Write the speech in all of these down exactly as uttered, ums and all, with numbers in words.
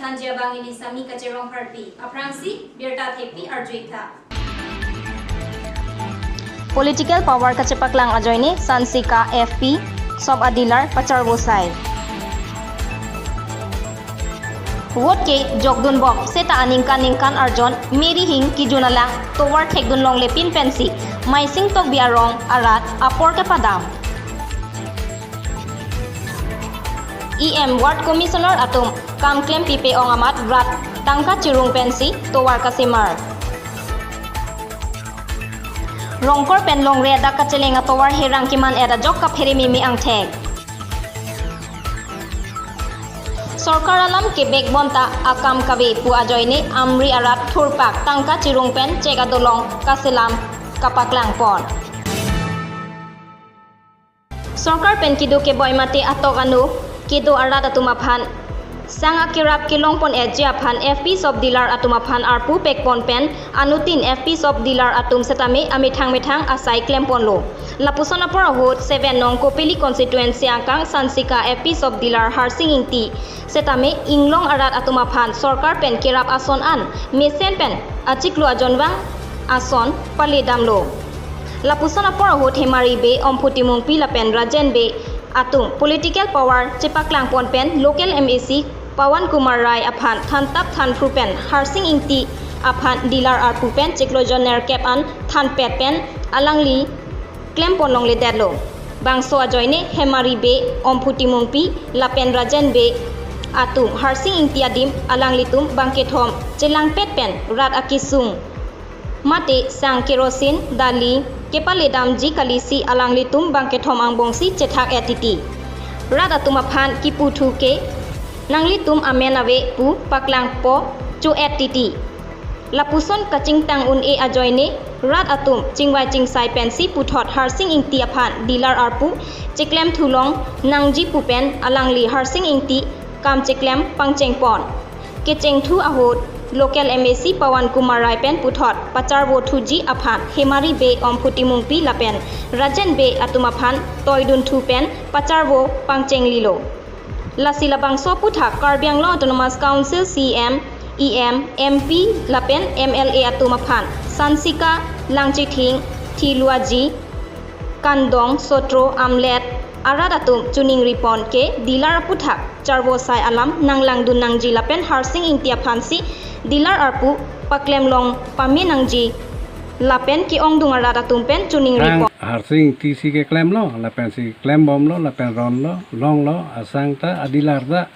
Sanjia Bangini Sami Kacherong Harpi. Aphrangsi birta thepi arjuitha. Political power kachepaklang ajoine Sansika F P sop a-dealer pacharvosai. Vote ke jokdunbom seta aningkan ningkan arjon Mary Hing kijun alang tovar thekdun longle pin pensi Maising Tokbi arong arat apor kepadam. E M Ward Commissioner atum kam klempipe ong amat rat tangka chirung pensi tovar kasemar. Rongkor pen Longri adak kacheleng atovar herang keman-et ajok kaphere meme angthek. Sorkar alam kebek bonta akam kave pu ajoine Amri arat thurpak tangka chirung pen chek adolong kaselam kapaklangpon. Sorkar pen kedo keboi mate atok anu kedo arat atum aphan sang akerap kelongpon-etji aphan F P sop dealer atum aphan arpu pekpon pen anuttin F P sop dealer atum setame amethang methang asai klemponlo. Lapuson apor ahut seven nong Kopili constituency angkang Sansika F P sop dealer Harsing Ingti setame inglong arat atum aphan sorkar pen kerap ason an mesen pen achiklo ajonvang ason paledamlo. Lapuson apor ahut Hemari Bey, Omphu Timungpi lapen Rajen Bey atum political power chepaklangpon pen local M A C Pawan Kumar Rai aphan thantap thanphru pen Harsing Ingti aphan dealer arpu pen chiklo jon nerkep an thanpet pen alangli klempon longledetlo. Bangso ajoine Hemari Bey, Omphu Timungpi lapen Rajen Bey atum Harsing Ingti adim alanglitum bangkethom chelangpet pen rat akesung mate sang, kerosene, dali kepaledamji kalisi alanglitum bangkethom angbongsi chethak-et titi. Rat atum aphan kiputhu ke nanglitum amen ave pu paklangpo cho-et titi. Lapuson kachingtang un-e ajoine rat atum chingvai chingsai pensi puthot Harsing Ingti aphan dealer arpu cheklem thulong nangji pu pen alangli Harsing Ingti kam cheklem pangchengpon. Kechengthu ahut local M A C Pawan Kumar Rai pen puthot pacharvothuji aphan Hemari Bey, Omphu Timungpi lapen Rajen Bey atum aphan toidunthu pen pacharvo pangchenglilo. Lasi labangso aputhak Karbi Anglong Autonomous Council C E M, E M, M P lapen M L A atum aphan Sansika, Langchithing, Thiluaji, Kandong, Sotro, Amlet arat atum chuningripon ke dealer aputhak charvosai alam nanglangdun nangji lapen Harsing Ingti aphansi dealer arpu paklem long pame nangji lapen ke-ongdung arat atum pen chuningripon. Harsing Ingti si keklemlo, lapensi klembomlo, lapen ronlo, longlo, asang ta, a-dealer ta.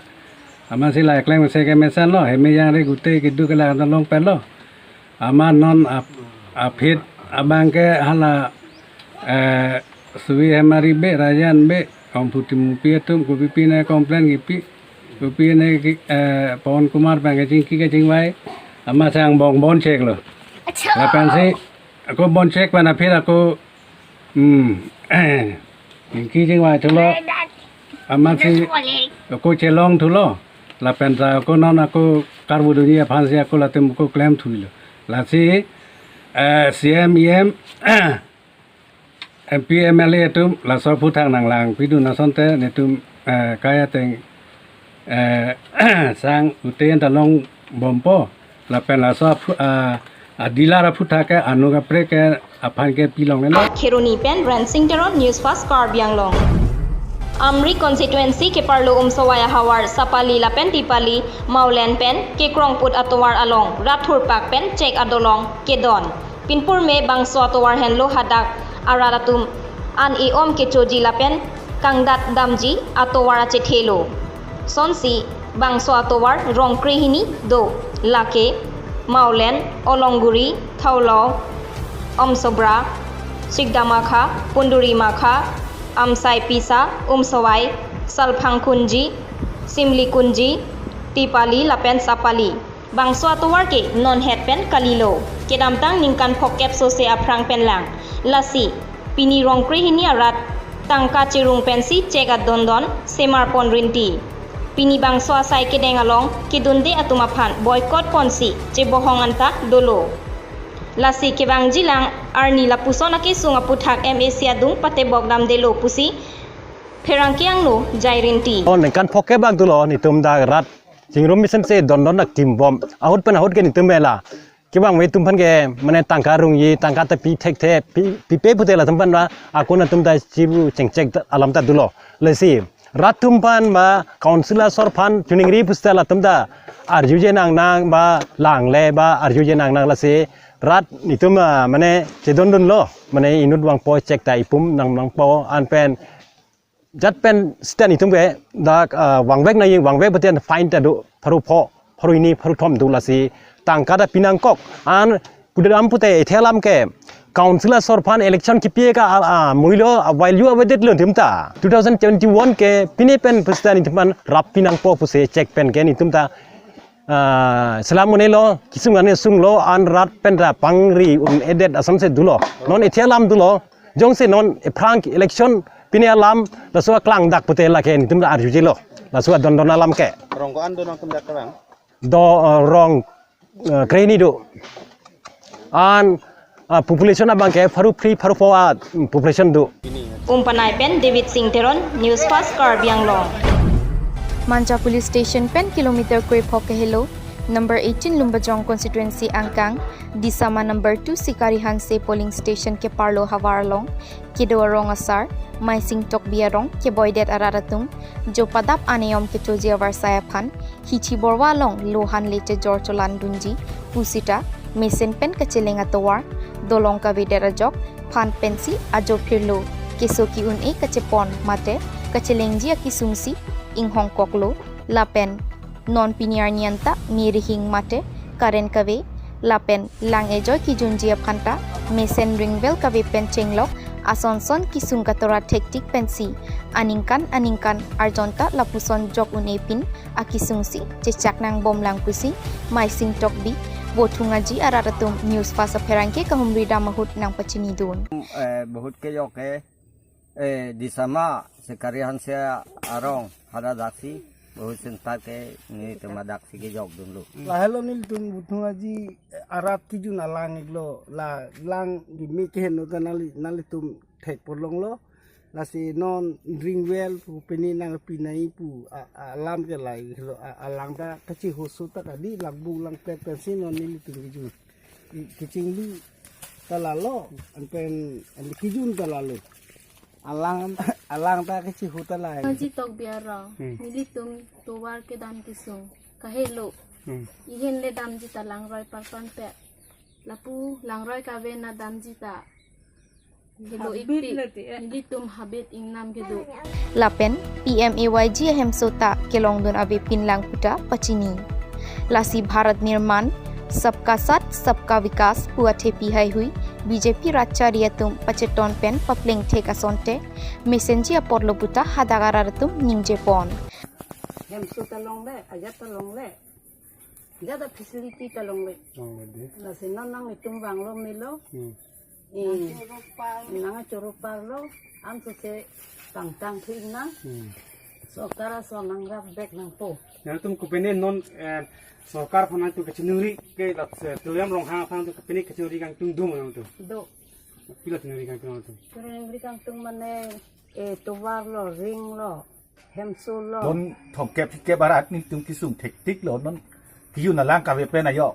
Amatsi la klem se kemesenlo, heme jangre gute kedo kelak ta longpetlo. Amat non ap-, aphi abang ke hala, eh, suvi Hemari Bey, Rajen Bey, Omphu Timungpi atum, kopipi ne complain kipi, kopi ne ki, eh, Pawan Kumar abang kechingki kechingvai, amatsi angbong bon cheklo. Acha. Lapensi, ako bon chek pen aphi ako, hmm, eh, chingki chingvai thulo, amatsi ako chelongthulo, lapen ta ako non ako karvudunji aphansi ako latum ako klemthulo. Lasi, eh, C E M, E M, M P, M L A atum laso aputhak nanglangpidun asonte netum, eh, kai ateng, eh, sang uten ta longbompo lapen laso aphu-, ah, a-dealer aputhak ke anu kaprek ke aphan ke pilonglelo. Kheroni pen Rensing Teron, News Fast Karbi Anglong. Amri constituency keparlo Umsawai ahavar Sapali lapen Tipali Maulen pen kekrongput atovar along rat thurpak pen chek adolong kedon. Pinpur me bangso atovar henlo hadak arat atum an e-om kechoji lapen kangdat damji atovar achethelo. Sonsi bangso atovar rong krehini do, lake Maulen, Olongguri, Thaulong, Umsobra, Sikdamakha, Pundurimakha, Amsaipisa, Umsawai, Salphangkunji, Simlikunji, Tipali lapen Sapali. Bangso atovar ke non het pen kalilo. Kedamtang ningkan phokep sose aphrang pen lang. Lasi pini rong krehini arat tangka chirung pensi chek adondon semarpon rinti. Pini bangso asai kedeng along kedunde atum aphan boycott ponsi chebohong anta dolo. Lasi kevangjilang arni lapuson akesung aputhak M A C adung patebok damdelo pusi pherangke angno jai rinti. Oh, ningkan phokep bak dolo netum dak rat Chingrum mesen se don don aktim bom. Ahut pen ahut ke netum ela. Kevangve atum aphan ke mane tangka rungji, tangka ta pi thekthe, pi, pipe pute latum aphan ba akun atum ta chibu chengchek ta alam ta dolo. Lasi rat atum aphan ba council asor aphan choningri pusita latum ta arjuje nangnang ba langle ba arjuje nangnang, lasi rat netum, ah, mane chedondunlo, mane inut vangpo chek ta ipum nang nangpo an pen jat pen sita netum ke dak, ah, vangvek nangji, vangvek pute fine ta do, pharo pho, pharo hini, pharo thom do, lasi tangka ta pinangkok. An pudam pute ethe alam ke council asor aphan election kipi ke, ah, ah, muilo, ah, value avedetlo netum ta. Two thousand twenty-one ke pine pen pusita netum aphan rap pinangpo pusi chek pen ke netum ta, ah, selam unelo, kesung ane sunglo, an rat pen ta pangri un-edet asonsi dolo. Non ethe alam dolo. Jongsi non ephrang election pine alam laso aklang dak pute lake netum arjujelo. Laso adon don alam ke. Rong ko-an do nangtum dak kerang? Do, eh, rong, eh, kre hini do. An, ah, population abang ke pharo phli pharo pho a, mm, population do. Umpanai pen David Singh Teron, News Fast Karbi Anglong. Manja Police Station pen kilometer krepho kehelo, number eighteen Lumbajong constituency angkang, Disama number two Sikari Hanse polling station keparlo havar along kedo arong asar, Maising Tokbi arong keboidet arat atum jo padap aneyom kechoji avarsai aphan, hithi borwa along lohan le chejor cholan dunji pusita mesen pen kacheleng atovar, dolong kavedet ajok phan pensi ajo phirlo, keso ki-un-e kachepon mate kachelengji akesungsi inghongkoklo, lapen non pini arni anta me rihing mate current kave lapen lang ejoi kejunji aphan ta mesen ringvel kave pen chenglok asonson kesung katora thektik pensi aningkan aningkan arjon ta lapuson jok un-e pin akesungsi chechak nangbomlang pusi Maising Tokbi Bothung Aji arat atum News Fast apherangke kahumri dam ahut nangpachinidun. Eh, bahut kejok ke, eh, Disama Sikari Hanse arong hada daksi, bahut center ke netum adaksi kejokdunlo. Lahelo nelitum Bothung Aji, eh, arat kejun alang iklo, la lang di me keheno ta neli, nelitum thek porlonglo. Lasi non ringvel pu pini nangpi nai pu a, a, alam ke lahelo, a, alang ta kachihoso ta kadi langbung langpet pensi non nelitum kejun. I, kechinglu ta lalo, an pen an kejun ta lalo. Alang, alang ta kachiho ta lahai. Aji Tokbi arong, Hmm. nelitum tovar kedam kesung kahelo. Hmm. Ihin le damji ta langroi parpan pe. Lapu langroi kave na damji ta helo Habit ikpi. Lati, eh. Nelitum habit ingnam kedo. Lapen P M A Y G ahemso ta kelongdun ave pinlang puta pachini. Lasi Bharat Nirman, Sabka Saath, Sabka Vikas pu athepi haihui B J P rat chari atum pacheton pen papleng thek asonte mesenji apotlo puta hadak arat atum ningjepon. Hemso ta longle, ajat ta longle. Jada facility ta longle. Longle de. Lasi non nanglitum vanglo melo. Hmm. Eh, nang choro parlo, anso se tangtang thu ingnang. Hmm. Sorkar ason nangrap bek nangpo. Nangtum kopine non, eh, sorkar aphan nangtum kachiningri ke la, eh, Tuliram Ronghang aphan nangtum kopine kachiningri kangtung do nangtum? Do. Pilo chiningri kangtung nangtum? Chiningri kangtung mane, eh, tovar lo, ring lo, hemso lo. Don thomkep phlikep arat netum kesung thektik lo, non kejun alang kave pen ajo.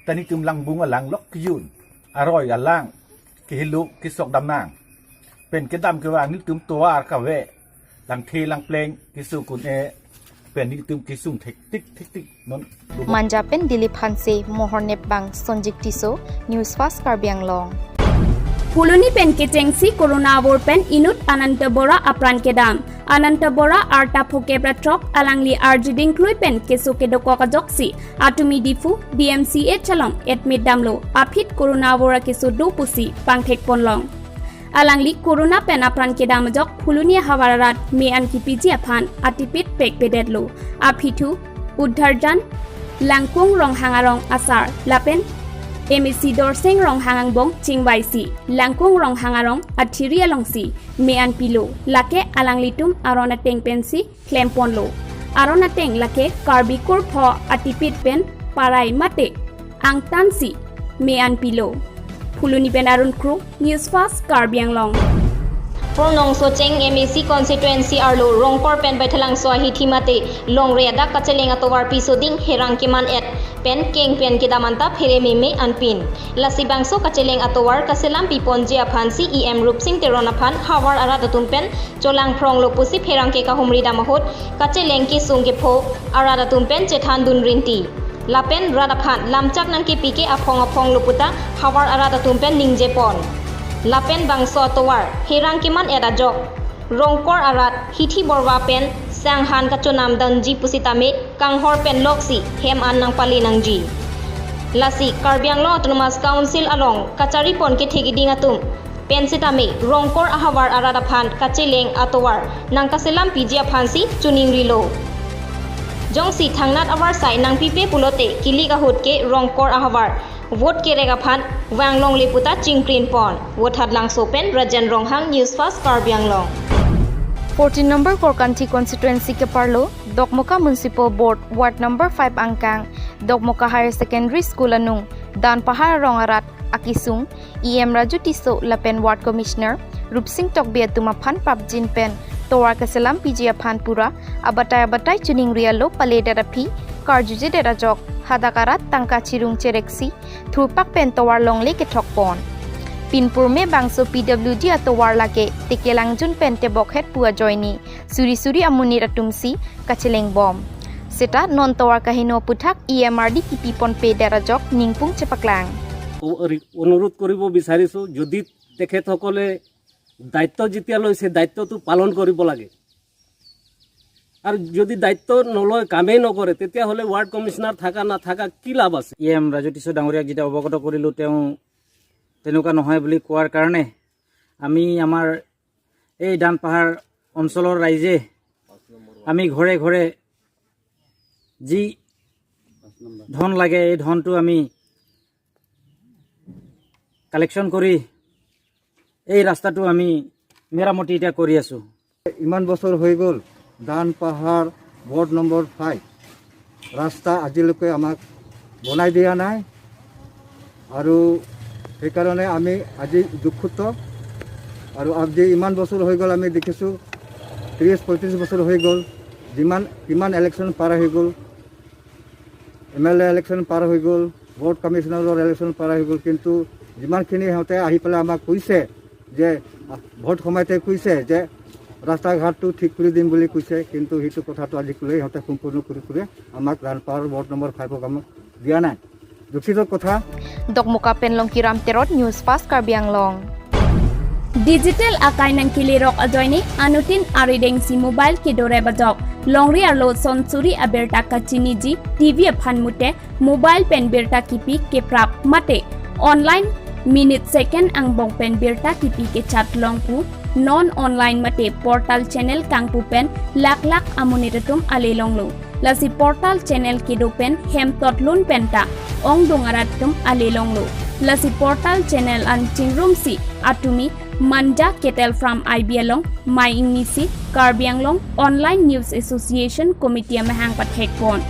Ta netum langbung alang lok kejun. Aroi alang, kehelo kesok damnang. Pen kedam kevang netum tovar kave, langthe langpleng kesung kun-e, pen netum kesung thektik thektik non. Manja pen Dilip Hanse, Mohor Nepbang, Sonjit Tisso, News Fast Karbi Anglong. Phuloni pen kechengsi Corona avur pen inut Ananta Bora apran kedam. Ananta Bora arta phokep ra throk alangli arjuding klui pen keso kedokok ajoksi Atumi Diphu D M C H along admit damlo, aphi Corona avur akeso do pusi pangthek ponlong. Alangli Corona pen apran kedam ajok Phuloni ahavar arat me-an kipiji aphan atipit pekpedetlo. Aphi thu Uddharjan Langkung Ronghang arong asar lapen M A C Dorseng Ronghang angbong chingvaisi Langkung Ronghang arong athiri alongsi me-an pilo, lake alanglitum aron ateng pensi klemponlo. Aron ateng lake Karbi kurpho atipit pen parai mate angtansi me-an pilo. Phuloni pen Arun Kro, News Fast Karbi Anglong. Nongsocheng M A C constituency arlo Rongkor pen Baithalangso ahithi mate longri adak kacheleng atovar piso ding herang keman-et pen keng pen kedam anta phere meme anpin. Lasi bangso kacheleng atovar kaselam piponji aphansi E M Rupsing Teron aphan havar arat atum pen cholangphronglo pusi pherangke kahumri dam ahut kacheleng kesung kepho arat atum pen chethan dun rinti. Lapen rat aphan lamchak nangkepi ke aphong aphonglo puta havar arat atum pen ningjepon. Lapen bangso atovar herang keman-et ajok Rongkor arat hithi borva pen sanghan kachonam dunji pusitame kanghor pen loksi hem an nangpale nangji. Lasi Karbi Anglong Autonomous Council along kacharipon kethek iding atum pen sitame Rongkor ahavar arat aphan kacheleng atovar nangkaselam piji aphansi choningrilo. Jongsi thangnat avarsai nangpipe pulote kilik ahut ke Rongkor ahavar vote kerek aphan vanglongle puta chingkrinpon. Vothatlangso pen Rajan Ronghang, News Fast Karbi Anglong. Fourteen number Korkanthi constituency keparlo Dokmoka Municipal Board Ward number five angkang Dokmoka Higher Secondary School anung Danpahar arong arat akesung E M Raju Tisso lapen Ward Commissioner Rupsing Tokbi atum aphan prapjin pen tovar kaselam piji aphan pura abatai abatai choningri alo paledet aphi karjujedet ajok hadak arat tangka chirung chereksi thurpak pen tovar longle kethokpon. Pinpur me bangso P W D atovar lake tekelangjun pen tebokhet pu ajoine suri suri amonit atumsi kachelengbom. Seta non tovar kaheno aputhak E M R D kipiponpedet ajok ningpung chepaklang. অ-, ৰি-, অনুৰোধ কৰিব বিচাৰিছো, যদি তেখেতসকলে দায়িত্ব যেতিয়া লৈছে, দায়িত্বটো পালন কৰিব লাগে। আৰু যদি দায়িত্ব নলয়, কামেই নকৰে, তেতিয়াহ'লে ৱাৰ্ড কমিছনাৰ থাকা নাথাকা কি লাভ আছে? ই এম ৰাজু টিছো ডাঙৰীয়াক যেতিয়া অৱগত কৰিলোঁ, তেওঁ তেনেকুৱা নহয় বুলি কোৱাৰ কাৰণে আমি আমাৰ এই দানপাহাৰ অঞ্চলৰ ৰাইজে আমি ঘৰে ঘৰে যি ধন লাগে, এই ধনটো আমি কালেকশ্যন কৰি এই ৰাস্তাটো আমি মেৰামতি এতিয়া কৰি আছোঁ। ইমান বছৰ হৈ গ'ল, দানপাহাৰ ৱাৰ্ড নম্বৰ ফাইভ ৰাস্তা আজিলৈকে আমাক বনাই দিয়া নাই। আৰু সেইকাৰণে আমি আজি দুখিত। আৰু আজি ইমান বছৰ হৈ গ'ল, আমি দেখিছোঁ, ত্ৰিছ পঁয়ত্ৰিছ বছৰ হৈ গ'ল, যিমান, কিমান ইলেকশ্যন পাৰ হৈ গ'ল, এম এল এ ইলেকশ্যন পাৰ হৈ গ'ল, ৱাৰ্ড কমিছনাৰৰ ইলেকশ্যন পাৰ হৈ গ'ল, কিন্তু যিমানখিনি সিহঁতে আহি পেলাই আমাক কৈছে যে, ভোট সময়তে কৈছে যে ৰাস্তা ঘাটটো ঠিক কৰি দিম বুলি কৈছে, কিন্তু সেইটো কথাটো আজিলৈ সিহঁতে সম্পূৰ্ণ কৰি কৰি আমাক দানপাহাৰ ৱাৰ্ড নম্বৰ ফাইভক আমাক দিয়া নাই। দুখিত কথা। Dokmoka pen Longkiram Terot, News Fast Karbi Anglong. Digital akai nangkelerok ajoine anuttin arideng si mobile kedorep ajok longri arlo son suri abirta kachiniji T V aphan mute mobile pen birta kipi keprap mate online minute second angbong pen birta kipi kechat long pu non online mate portal channel kangpu pen lak lak amonit atum ale longlo. Lasi portal channel kedo pen hem totlun penta ongdung arat atum ale longlo. Lasi portal channel an chingrumsi atumi Manja Cattle Farm I B along mei ingnisi Karbi Anglong Online News Association Committee amahang pathekpon.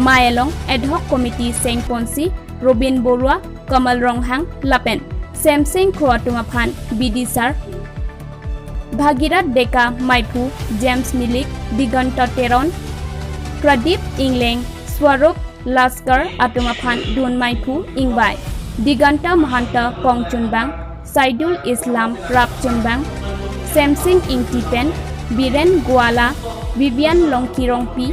Mei along ad hoc committee sengponsi Robin Borua, Kamal Ronghang lapen Semsing Kro atum aphan B D sir, Bhagirat Deka meiphu, James Milik, Diganta Teron, Pradip Ingleng, Swarup Laskar atum aphan dun meiphu ingvai. Diganta Mahanta kongchunbang, Saidul Islam rapchunbang, Semsing Ingti pen Biren Gwala, Vivian Longkirongpi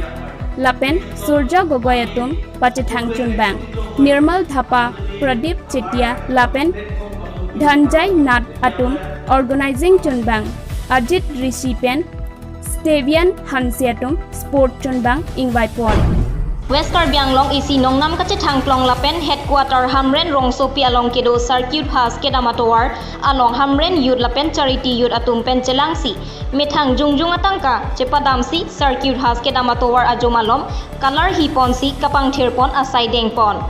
lapen Surja Gogoi atum pachethang chunbang. Nirmal Thapa, Pradip Chetia lapen Dhanjay Nath atum organizing chunbang. Ajit Rishi pen Stevian Hanse atum sport chunbang ingvaipon. West Karbi Anglong isi nongnam kachethang klong lapen headquarter Hamren rongsopi along kedo Circuit House kedam atovar along Hamren youth lapen charity youth atum pen chelangsi methang jongjong atangka chepadamsi Circuit House kedam atovar ajo malom color hiponsi kapangthirpon asai dengpon.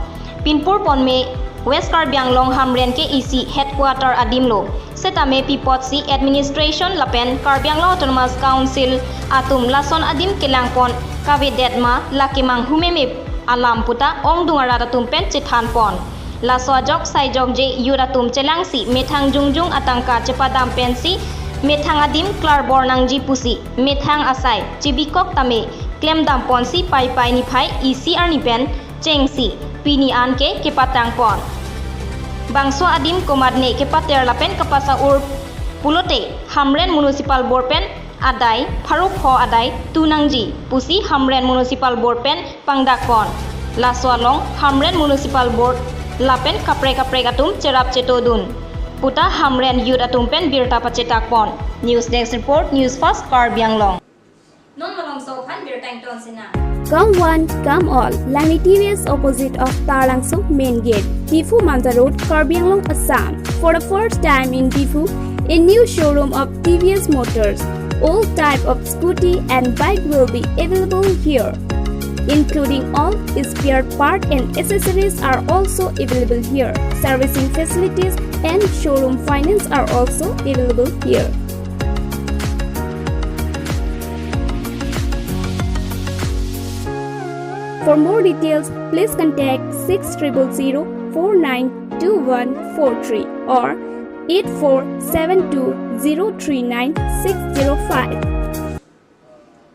Pinpur ponme West Karbi Anglong Hamren ke isi headquarter adimlo. Setame pipotsi administration lapen Karbi Anglong Autonomous Council atum lason adim kelangpon kavedet ma lake manghu meme alam puta ongdung arat atum pen chethanpon. Laso ajok saijokje youth atum chelangsi methang jongjong atangka chepadam pensi Methang adim klarbor nangji pusi methang asai chibikok tame klemdamponsi Paipai niphai isi arni pen chengsi pini an ke kepatangpon. Bangso adim komatne kepater lapen kapasa-ur pulote Hamren Municipal Board pen adai pharo pho adai tu nangji pusi Hamren Municipal Board pen pangdakpon. Laso along Hamren Municipal Board lapen kaprek kaprek atum cherap chetodun puta Hamren Youth atum pen birta pachetakpon. News Desk Report, News Fast, Karbi Anglong. Non malomso aphan birta ington sinang. Come one, come all. Langni T V S opposite of Taralangso main gate, Diphu Manja Road, Karbi Anglong, Assam. For the first time in Diphu, a new showroom of T V S Motors. All type of scooty and bike will be available here, including all spare part and accessories are also available here. Servicing facilities and showroom finance are also available here. For more details, please contact six triple zero four nine two one four three or eight four seven two zero three nine six zero five.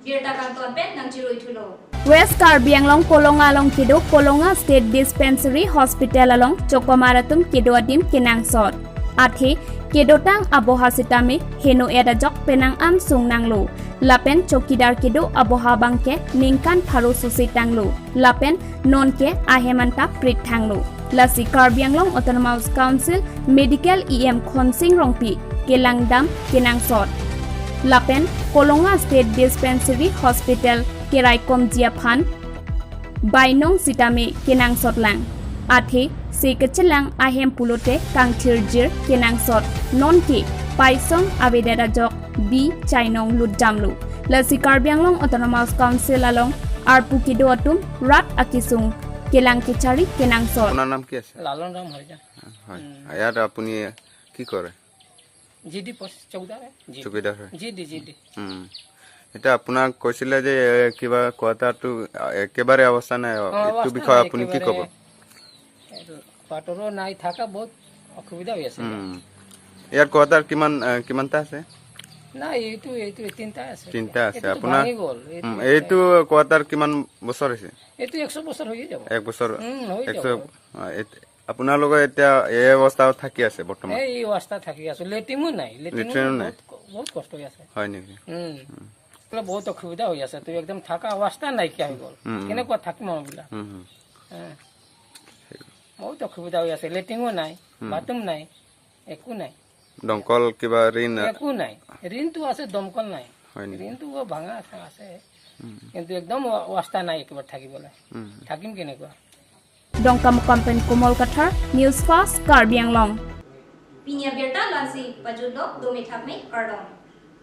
Birta kangton pen nangchiroi thulo. West Karbi Anglong Kolonga along kedo Kolonga State Dispensary Hospital along chokomar atum kedo adim kenangsot. Athe kedotang aboha sitame heno-et ajok penang an sung nanglo. Lapen chokidar kedo aboha abangke ningkan pharo suse tanglo. Lapen nonke ahem anta prit thanglo. Lasi Karbi Anglong Autonomous Council Medical E M Khonsing Rongpi kelangdam kenangsot. Lapen Kolonga State Dispensary Hospital keraikomji aphan bainong sitame kenangsot lang. Athe se kachelang ahem pulote kangthirjir kenangsot, nonke paisong avedet ajok bi chainong lutdamlo. Lasi Karbi Anglong Autonomous Council along arpu kedo atum rat akesung kelang kechari kenangsot. আপোনাৰ নাম কি আছে? লালন ৰাম হৰিজা। হয়। ইয়াত আপুনি কি কৰে? জি ডি পোষ্ট চৌকিদাৰ হয়। G D. চৌকিদাৰ হয়। G D, G D. Um. এতিয়া আপোনাক কৈছিলে যে, এ, কিবা কোৱাৰ্টাৰটো, আ, একেবাৰে অৱস্থা নাই। অ, এইটো অৱস্থা বিষয়ে নাই আপুনি কি একেবাৰে। ক'ব? এইটো কোৱাৰ্টাৰো নাই, থকা বহুত অসুবিধা হৈ আছে। উম। ইয়াত কোৱাৰ্টাৰ কিমান, এ, কিমানটা আছে? নাই, এইটো, এইটো তিনিটা আছে। তিনিটা আছে। এইটোতো আপোনাৰ? ভাঙি গ'ল। এইটো উম, নাই। এইটো কোৱাৰ্টাৰ কিমান বছৰ হৈছে? এইটো একশ বছৰ হৈ যাব। এক বছৰ, উম, হৈ একশ, যাব। অ, এইটো আপোনালোকৰ এতিয়া এই অৱস্থাত থাকি আছে বৰ্তমান? এই, এই অৱস্থা থাকি আছো। লেট্ৰিনো নাই, লেট্ৰিনো লেট্ৰিনো নাই? বহুত ক-, বহুত কষ্ট হৈ আছে। হয় নেকি? উম। উম। এইফালে বহুত অসুবিধা হৈ আছে। তো একদম থকা অৱস্থা নাইকিয়া হৈ গ'ল। উম, উম। কেনেকুৱা থাকিম আমি বোলা? উম, উম। হা। বহুত অসুবিধা হৈ আছে। লেট্ৰিনো নাই, উম। বাথৰুম নাই, একো নাই। দমকল কিবা ৰিন? একো নাই। ৰিনটো আছে, দমকল নাই। হয় নেকি? ৰিনটো ভাঙা আছে, আছে। উম। কিন্তু একদম অ-, অৱস্থা নাই একেবাৰে থাকিবলৈ। উম। থাকিম কেনেকুৱা? Dongkamukam pen Komol Kathar, News Fast, Karbi Anglong. Pini abirta la-ansi pajutlo, dome thakme, kardom.